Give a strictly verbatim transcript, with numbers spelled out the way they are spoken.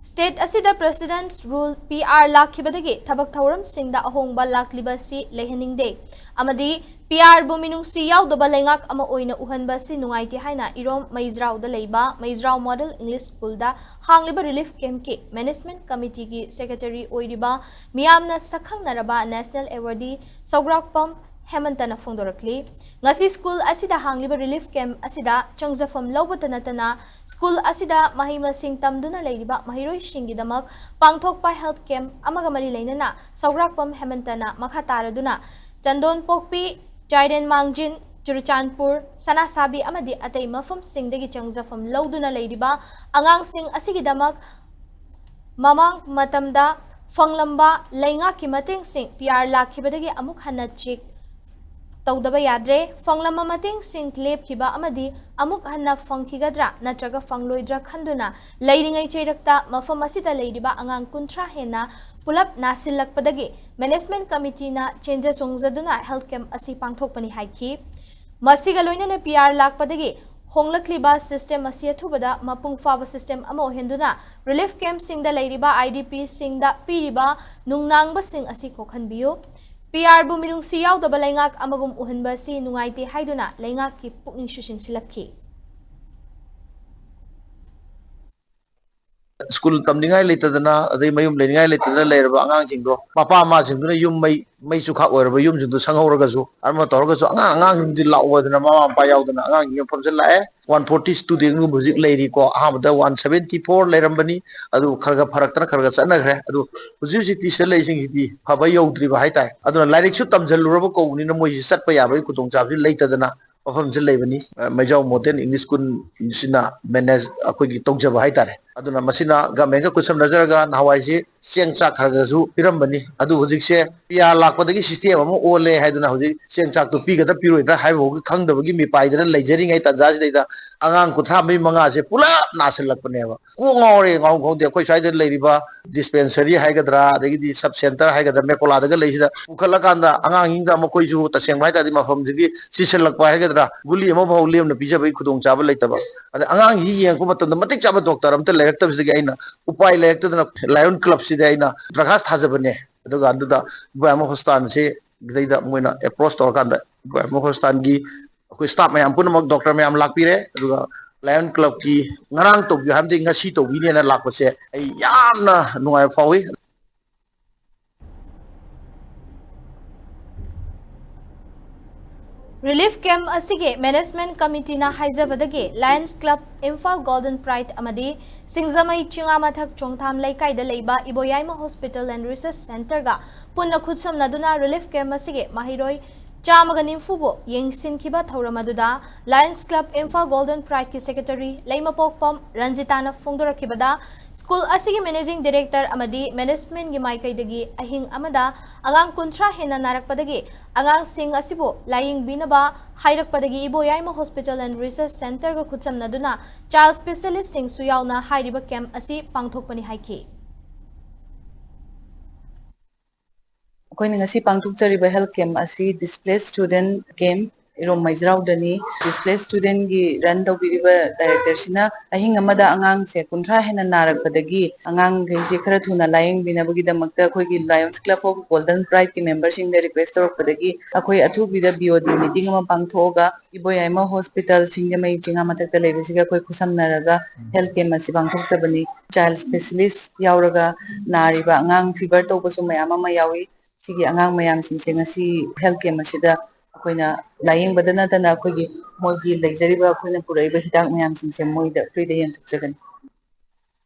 State ꯑꯁꯤꯗ President's Rule, P R, ꯂꯥꯛꯈꯤꯕꯗꯒꯤ ꯊꯕꯛ ꯊꯧꯔꯝꯁꯤꯡꯗ ꯑꯍꯣꯡꯕ ꯂꯥꯛꯂꯤꯕ ꯑꯁꯤ ꯂꯩꯍꯟꯅꯤꯡꯗꯦ ꯑꯃꯗꯤ P R ꯕꯨ ꯃꯤꯅꯨꯡꯁꯤ ꯌꯥꯎꯗꯕ ꯂꯩꯉꯥꯛ ꯑꯃ ꯑꯣꯏꯅ ꯎꯍꯟꯕ ꯑꯁꯤ ꯅꯨꯡꯉꯥꯏꯇꯦ ꯍꯥꯏꯅ ꯏꯔꯣꯝ ꯃꯩꯖ꯭ꯔꯥꯎꯗ ꯂꯩꯕ ꯃꯩꯖ꯭ꯔꯥꯎ Model English Schoolꯗ ꯍꯥꯡꯂꯤꯕ Relief Campꯀꯤ Management Committeeꯒꯤ Secretary ꯑꯣꯏꯔꯤꯕ ꯃꯤꯌꯥꯝꯅ ꯁꯛꯈꯪꯅꯔꯕ National Awardee ꯁꯧꯒ꯭ꯔꯥꯛꯄꯝ ꯍꯦꯃꯟꯇꯅ ꯐꯣꯡꯗꯣꯔꯛꯂꯤ꯫ ꯉꯁꯤ school ꯑꯁꯤꯗ ꯍꯥꯡꯂꯤꯕ Relief Camp ꯑꯁꯤꯗ ꯆꯪꯖꯐꯝ ꯂꯧꯕꯇ ꯅꯠꯇꯅ school ꯑꯁꯤꯗ ꯃꯍꯩ ꯃꯁꯤꯡ ꯇꯝꯗꯨꯅ ꯂꯩꯔꯤꯕ ꯃꯍꯩꯔꯣꯏꯁꯤꯡꯒꯤꯗꯃꯛ ꯄꯥꯡꯊꯣꯛꯄ health camp ꯑꯃꯒ ꯃꯔꯤ ꯂꯩꯅꯅ ꯁꯧꯒ꯭ꯔꯥꯛꯄꯝ ꯍꯦꯃꯟꯇꯅ ꯃꯈꯥ ꯇꯥꯔꯗꯨꯅ ꯆꯟꯗꯣꯟꯄꯣꯛꯄꯤ, ꯆꯥꯏꯔꯦꯟ ꯃꯥꯡꯖꯤꯟ, ꯆꯨꯔꯆꯥꯟꯄꯨꯔ, ꯁꯅꯥꯁꯥꯕꯤ ꯑꯃꯗꯤ ꯑꯇꯩ ꯃꯐꯝꯁꯤꯡꯗꯒꯤ ꯆꯪꯖꯐꯝ ꯂꯧꯗꯨꯅ ꯂꯩꯔꯤꯕ ꯑꯉꯥꯡꯁꯤꯡ ꯑꯁꯤꯒꯤꯗꯃꯛ ꯃꯃꯥꯡ ꯃꯇꯝꯗ ꯐꯪꯂꯝꯕ ꯂꯩꯉꯥꯛꯀꯤ ꯃꯇꯦꯡꯁꯤꯡ P R ꯂꯥꯛꯈꯤꯕꯗꯒꯤ ꯑꯃꯨꯛ ꯍꯟꯅ check ꯇꯧꯗꯕ ꯌꯥꯗ꯭ꯔꯦ꯫ ꯐꯪꯂꯝꯕ ꯃꯇꯦꯡꯁꯤꯡ ꯂꯦꯞꯈꯤꯕ ꯑꯃꯗꯤ ꯑꯃꯨꯛ ꯍꯟꯅ ꯐꯪꯈꯤꯒꯗ꯭ꯔꯥ ꯅꯠꯇ꯭ꯔꯒ ꯐꯪꯂꯣꯏꯗ꯭ꯔꯥ ꯈꯟꯗꯨꯅ ꯂꯩꯔꯤꯉꯩ ꯆꯩꯔꯛꯇ ꯃꯐꯝ ꯑꯁꯤꯗ ꯂꯩꯔꯤꯕ ꯑꯉꯥꯡ ꯀꯨꯟꯊ꯭ꯔꯥ ꯍꯦꯟꯅ ꯄꯨꯂꯞ ꯅꯥꯁꯤꯜꯂꯛꯄꯗꯒꯤ Management Committeeꯅ ꯆꯦꯟꯖ ꯆꯣꯡꯖꯗꯨꯅ health camp ꯑꯁꯤ ꯄꯥꯡꯊꯣꯛꯄꯅꯤ ꯍꯥꯏꯈꯤ꯫ ꯃꯁꯤꯒ ꯂꯣꯏꯅꯅ P R ꯂꯥꯛꯄꯗꯒꯤ ꯍꯣꯡꯂꯛꯂꯤꯕ system ꯑꯁꯤ ꯑꯊꯨꯕꯗ ꯃꯄꯨꯡ ꯐꯥꯕ system ꯑꯃ ꯑꯣꯏꯍꯟꯗꯨꯅ Relief Campꯁꯤꯡꯗ ꯂꯩꯔꯤꯕ I D Pꯁꯤꯡꯗ ꯄꯤꯔꯤꯕ ꯅꯨꯡꯅꯥꯡꯕꯁꯤꯡ ꯑꯁꯤ ꯀꯣꯛꯍꯟꯕꯤꯌꯨ꯫ P R ꯕꯨ ꯃꯤꯅꯨꯡꯁꯤ ꯌꯥꯎꯗꯕ ꯂꯩꯉꯥꯛ ꯑꯃꯒꯨꯝ ꯎꯍꯟꯕ ꯑꯁꯤ ꯅꯨꯡꯉꯥꯏꯇꯦ ꯍꯥꯏꯗꯨꯅ ꯂꯩꯉꯥꯛꯀꯤ ꯄꯨꯛꯅꯤꯡꯁꯨ ꯆꯤꯡꯁꯤꯜꯂꯛꯈꯤ꯫ School ꯇꯝꯅꯤꯡꯉꯥꯏ ꯂꯩꯇꯗꯅ, ꯑꯗꯩ ꯃꯌꯨꯝ ꯂꯩꯅꯤꯡꯉꯥꯏ ꯂꯩꯇꯗꯅ ꯂꯩꯔꯕ ꯑꯉꯥꯡꯁꯤꯡꯗꯣ, ꯃꯄꯥ ꯃꯃꯥꯁꯤꯡꯗꯨꯅ ꯌꯨꯝ ꯃꯩ, ꯃꯩ ꯆꯨꯈꯥꯛ ꯑꯣꯏꯔꯕ ꯌꯨꯝꯁꯤꯡꯗꯨ ꯁꯪꯍꯧꯔꯒꯁꯨ, ꯑꯃ ꯇꯧꯔꯒꯁꯨ, ꯑꯉꯥꯡ, ꯑꯉꯥꯡꯁꯤꯡꯗꯤ ꯂꯥꯛꯑꯣꯗꯅ ꯃꯃꯥ ꯃꯄꯥ ꯌꯥꯎꯗꯅ ꯑꯉꯥꯡꯁꯤꯡꯒꯤ ꯃꯐꯝꯁꯤꯗ ꯂꯥꯛꯑꯦ꯫ One forty studentꯒꯨꯝꯕ ꯍꯧꯖꯤꯛ ꯂꯩꯔꯤꯀꯣ꯫ ꯑꯍꯥꯟꯕꯗ one seventy four ꯂꯩꯔꯝꯕꯅꯤ, ꯑꯗꯨ ꯈꯔ ꯈꯔ ꯐꯔꯛꯇꯅ ꯈꯔ ꯈꯔ ꯆꯠꯅꯈ꯭ꯔꯦ꯫ ꯑꯗꯨ ꯍꯧꯖꯤꯛ ꯍꯧꯖꯤꯛꯇꯤ ꯁꯤꯗ ꯂꯩꯔꯤꯁꯤꯡꯁꯤꯗꯤ ꯐꯕ ꯌꯧꯗ꯭ꯔꯤꯕ ꯍꯥꯏꯇꯥꯔꯦ꯫ ꯑꯗꯨꯅ ꯂꯥꯏꯔꯤꯛꯁꯨ ꯇꯝꯁꯤꯜꯂꯨꯔꯕ ꯀꯧꯕꯅꯤꯅ ꯃꯣꯏꯁꯤ ꯆꯠꯄ ꯌꯥꯕꯒꯤ ꯈꯨꯗꯣꯡꯆꯥꯕꯁꯤ ꯂꯩꯇꯗꯅ ꯃꯐꯝꯁꯤꯗ ꯂꯩꯕꯅꯤ꯫ ꯑ, ꯃꯩꯖꯥꯎ Model English Schoolꯁꯤꯅ manage ꯑꯩꯈꯣꯏꯒꯤ ꯇꯧꯖꯕ ꯍꯥꯏꯇꯥꯔꯦ꯫ ꯑꯗꯨꯅ ꯃꯁꯤꯅ governmentꯀ ꯈꯨꯠꯁꯝꯅꯖꯔꯒ ꯅꯍꯥꯟꯋꯥꯏꯁꯤ ꯆꯦꯡ ꯆꯥꯛ ꯈꯔ ꯈꯔꯁꯨ ꯄꯤꯔꯝꯕꯅꯤ꯫ ꯑꯗꯨ ꯍꯧꯖꯤꯛꯁꯦ P R ꯂꯥꯛꯄꯗꯒꯤ system ꯑꯃ ꯑꯣꯜꯂꯦ ꯍꯥꯏꯗꯨꯅ ꯍꯧꯖꯤꯛ ꯆꯦꯡ ꯆꯥꯛꯇꯨ ꯄꯤꯒꯗ꯭ꯔꯥ ꯄꯤꯔꯣꯏꯗ꯭ꯔꯥ ꯍꯥꯏꯕ ꯐꯥꯎꯕ ꯈꯪꯗꯕꯒꯤ ꯃꯤꯄꯥꯏꯗꯅ ꯂꯩꯖꯔꯤꯉꯩ ꯇꯥꯟꯖꯥꯁꯤꯗꯩꯗ ꯑꯉꯥꯡ ꯀꯨꯟꯊ꯭ꯔꯥ ꯃꯔꯤ ꯃꯉꯥꯁꯦ ꯄꯨꯂꯞ ꯅꯥꯁꯤꯜꯂꯛꯄꯅꯦꯕ꯫ ꯀꯣꯛ ꯉꯥꯎꯔꯦ, ꯉꯥꯎ ꯈꯪꯗꯦ꯫ ꯑꯩꯈꯣꯏ ꯁ꯭ꯋꯥꯏꯗ ꯂꯩꯔꯤꯕ dispensary ꯍꯥꯏꯒꯗ꯭ꯔꯥ, ꯑꯗꯒꯤꯗꯤ sub center ꯍꯥꯏꯒꯗ꯭ꯔꯥ, ꯃꯦꯀꯣꯂꯥꯗꯒ ꯂꯩꯁꯤꯗ ꯄꯨꯈꯠꯂꯀꯥꯟꯗ ꯑꯉꯥꯡꯁꯤꯡꯗ ꯃꯈꯣꯏꯁꯨ ꯇꯁꯦꯡꯕ ꯍꯥꯏ ꯇꯥꯔꯗꯤ ꯃꯐꯝꯁꯤꯒꯤ ꯆꯤꯁꯤꯜꯂꯛꯄ ꯍꯥꯏꯒꯗ꯭ꯔꯥ, ꯒꯨꯂꯤ ꯑꯃꯐꯥꯎ ꯂꯦꯝꯅ ꯄꯤꯖꯕꯒꯤ ꯈꯨꯗꯣꯡꯆꯥꯕ ꯂꯩꯇꯕ꯫ ꯑꯗ ꯑꯉꯥꯡꯁꯤ ꯌꯦꯡꯉꯛꯄ ꯃꯇꯝꯗ ꯃꯇꯤꯛ ꯆꯥꯕ doctor ꯑꯝꯇ ꯂꯩꯔ ꯂꯩꯔꯛꯇꯕꯁꯤꯗꯒꯤ ꯑꯩꯅ ꯎꯄꯥꯏ ꯂꯩꯔꯛꯇꯗꯅ ꯂꯥꯏꯑꯣꯟ ꯀ꯭ꯂꯕꯁꯤꯗ ꯑꯩꯅ ꯗꯔꯈꯥꯁ ꯊꯥꯖꯕꯅꯦ꯫ ꯑꯗꯨꯒ ꯑꯗꯨꯗ ꯏꯕꯣꯌꯥꯏꯃ ꯍꯣꯁꯄꯤꯇꯥꯜꯁꯤꯗꯩꯗ ꯃꯣꯏꯅ ꯑꯦꯄ꯭ꯔꯣꯁ ꯇꯧꯔꯀꯥꯟꯗ ꯏꯕꯣꯌꯥꯏꯃ ꯍꯣꯁꯄꯤꯇꯥꯜꯒꯤ ꯑꯩꯈꯣꯏ ꯁ꯭ꯇꯥꯐ ꯃꯌꯥꯝ ꯄꯨꯝꯅꯃꯛ, ꯗꯣꯛꯇꯔ ꯃꯌꯥꯝ ꯂꯥꯛꯄꯤꯔꯦ꯫ ꯑꯗꯨꯒ ꯂꯥꯏꯑꯣꯟ ꯀ꯭ꯂꯕꯀꯤ ꯉꯔꯥꯡ ꯇꯧꯕꯤꯌꯨ ꯍꯥꯏꯕꯗꯤ ꯉꯁꯤ ꯇꯧꯕꯤꯅꯦꯅ ꯂꯥꯛꯄꯁꯦ ꯑꯩ ꯌꯥꯝꯅ ꯅꯨꯡꯉꯥꯏꯕ ꯐꯥꯎꯏ꯫ ꯔꯤꯂꯤꯐ ꯀꯦꯝꯞ ꯑꯁꯤꯒꯤ ꯃꯦꯅꯦꯖꯃꯦꯟꯠ ꯀꯃꯤꯇꯤꯅ ꯍꯥꯏꯖꯕꯗꯒꯤ lions club, Imphal golden pride ꯑꯃꯗꯤ ꯁꯤꯡꯖꯃꯩ ꯆꯤꯉꯥꯃꯊꯛ ꯆꯣꯡꯊꯥꯝ ꯂꯩꯀꯥꯏꯗ ꯂꯩꯕ ꯏꯕꯣꯌꯥꯏꯃ ꯍꯣꯁꯄꯤꯇꯥꯜ ꯑꯦꯟ ꯔꯤꯁꯔꯁ ꯁꯦꯟꯇꯔꯒ ꯄꯨꯟꯅ ꯈꯨꯠꯁꯝꯅꯗꯨꯅ ꯔꯤꯂꯤꯐ ꯀꯦꯝꯞ ꯑꯁꯤꯒꯤ ꯃꯍꯩꯔꯣꯏ ꯆꯥꯝꯃꯒ ꯅꯤꯐꯨꯕꯨ ꯌꯦꯡꯁꯤꯟꯈꯤꯕ ꯊꯧꯔꯝ ꯑꯗꯨꯗ ꯂꯥꯌꯟꯁ ꯀ꯭ꯂꯕ ꯏꯝꯐꯥꯜ ꯒꯣꯜꯗꯟ ꯄ꯭ꯔꯥꯏꯗꯀꯤ ꯁꯦꯀ꯭ꯔꯦꯇꯔꯤ ꯂꯩꯃꯄꯣꯛꯄꯝ ꯔꯟꯖꯤꯇꯥꯅ ꯐꯣꯡꯗꯣꯔꯛꯈꯤꯕꯗ, ꯁ꯭ꯀꯨꯜ ꯑꯁꯤꯒꯤ ꯃꯦꯅꯦꯖꯤꯡ ꯗꯤꯔꯦꯛꯇꯔ ꯑꯃꯗꯤ ꯃꯦꯅꯦꯖꯃꯦꯟꯠꯒꯤ ꯃꯥꯏꯀꯩꯗꯒꯤ ꯑꯍꯤꯡ ꯑꯃꯗ ꯑꯉꯥꯡ ꯀꯨꯟꯊ꯭ꯔꯥ ꯍꯦꯟꯅ ꯅꯥꯔꯛꯄꯗꯒꯤ ꯑꯉꯥꯡꯁꯤꯡ ꯑꯁꯤꯕꯨ ꯂꯥꯌꯦꯡꯕꯤꯅꯕ ꯍꯥꯏꯔꯛꯄꯗꯒꯤ ꯏꯕꯣꯌꯥꯏꯃ ꯍꯣꯁꯄꯤꯇꯥꯜ ꯑꯦꯟ ꯔꯤꯁꯔꯁ ꯁꯦꯟꯇꯔꯒ ꯈꯨꯠꯁꯝꯅꯗꯨꯅ ꯆꯥꯏꯜ ꯁ꯭ꯄꯦꯁꯤꯌꯦꯂꯤꯁ꯭ꯠꯁꯤꯡꯁꯨ ꯌꯥꯎꯅ ꯍꯥꯏꯔꯤꯕ ꯀꯦꯝꯞ ꯑꯁꯤ ꯄꯥꯡꯊꯣꯛꯄꯅꯤ ꯍꯥꯏꯈꯤ꯫ ꯑꯩꯈꯣꯏꯅ ꯉꯁꯤ ꯄꯥꯡꯊꯣꯛꯆꯔꯤꯕ ꯍꯦꯜꯊ ꯀꯦꯝꯞ ꯑꯁꯤ ꯗꯤꯁꯄ꯭ꯂꯦꯁ ꯁ꯭ꯇꯨꯗꯦꯟꯠ ꯀꯦꯝꯞ ꯏꯔꯣꯝ ꯃꯩꯖ꯭ꯔꯥꯎꯗꯅꯤ꯫ ꯗꯤꯁꯄ꯭ꯂꯦꯁ ꯁ꯭ꯇꯨꯗꯦꯟꯠꯀꯤ ꯔꯟ ꯇꯧꯕꯤꯔꯤꯕ ꯗꯥꯏꯔꯦꯛꯇꯔꯁꯤꯅ ꯑꯍꯤꯡ ꯑꯃꯗ ꯑꯉꯥꯡꯁꯦ ꯀꯨꯟꯊ꯭ꯔꯥ ꯍꯦꯟꯅ ꯅꯥꯔꯛꯄꯗꯒꯤ ꯑꯉꯥꯡꯈꯩꯁꯦ ꯈꯔ ꯊꯨꯅ ꯂꯥꯌꯦꯡꯕꯤꯅꯕꯒꯤꯗꯃꯛꯇ ꯑꯩꯈꯣꯏꯒꯤ ꯂꯥꯌꯟꯁ ꯀ꯭ꯂꯕ ꯑꯣꯐ ꯒꯣꯜꯗꯟ ꯄ꯭ꯔꯥꯏꯗꯀꯤ ꯃꯦꯝꯕꯔꯁꯤꯡꯗ ꯔꯤꯀ꯭ꯋꯦꯁ ꯇꯧꯔꯛꯄꯗꯒꯤ ꯑꯩꯈꯣꯏ ꯑꯊꯨꯕꯤꯗ ꯕꯤ ꯑꯣ ꯗꯤ ꯃꯤꯇꯤꯡ ꯑꯃ ꯄꯥꯡꯊꯣꯛꯑꯒ ꯏꯕꯣꯌꯥꯏꯃ ꯍꯣꯁꯄꯤꯇꯥꯜ ꯁꯤꯡꯖꯃꯩ ꯆꯤꯉꯥ ꯃꯊꯛꯇ ꯂꯩꯕꯁꯤꯒ ꯑꯩꯈꯣꯏ ꯈꯨꯠꯁꯝꯅꯔꯒ ꯍꯦꯜꯊ ꯀꯦꯝꯞ ꯑꯁꯤ ꯄꯥꯡꯊꯣꯛꯆꯕꯅꯤ꯫ ꯆꯥꯏꯜ ꯁ꯭ꯄꯦꯁꯤꯌꯦꯂꯤꯁ꯭ꯠ ꯌꯥꯎꯔꯒ ꯅꯥꯔꯤꯕ ꯑꯉꯥꯡ ꯐꯤꯚꯔ ꯇꯧꯕꯁꯨ ꯃꯌꯥꯝ ꯑꯃ ꯌꯥꯎꯏ꯫ ꯁꯤꯒꯤ ꯑꯉꯥꯡ ꯃꯌꯥꯝꯁꯤꯡꯁꯦ ꯉꯁꯤ ꯍꯦꯜꯊ ꯀꯦꯝꯞ ꯑꯁꯤꯗ ꯑꯩꯈꯣꯏꯅ ꯂꯥꯌꯦꯡꯕꯗ ꯅꯠꯇꯅ ꯑꯩꯈꯣꯏꯒꯤ ꯃꯣꯏꯒꯤ ꯂꯩꯖꯔꯤꯕ ꯑꯩꯈꯣꯏꯅ ꯄꯨꯔꯛꯏꯕ ꯍꯤꯗꯥꯛ ꯃꯌꯥꯝꯁꯤꯡꯁꯦ ꯃꯣꯏꯗ ꯐ꯭ꯔꯤꯗ ꯌꯦꯟꯊꯣꯛꯆꯒꯅꯤ꯫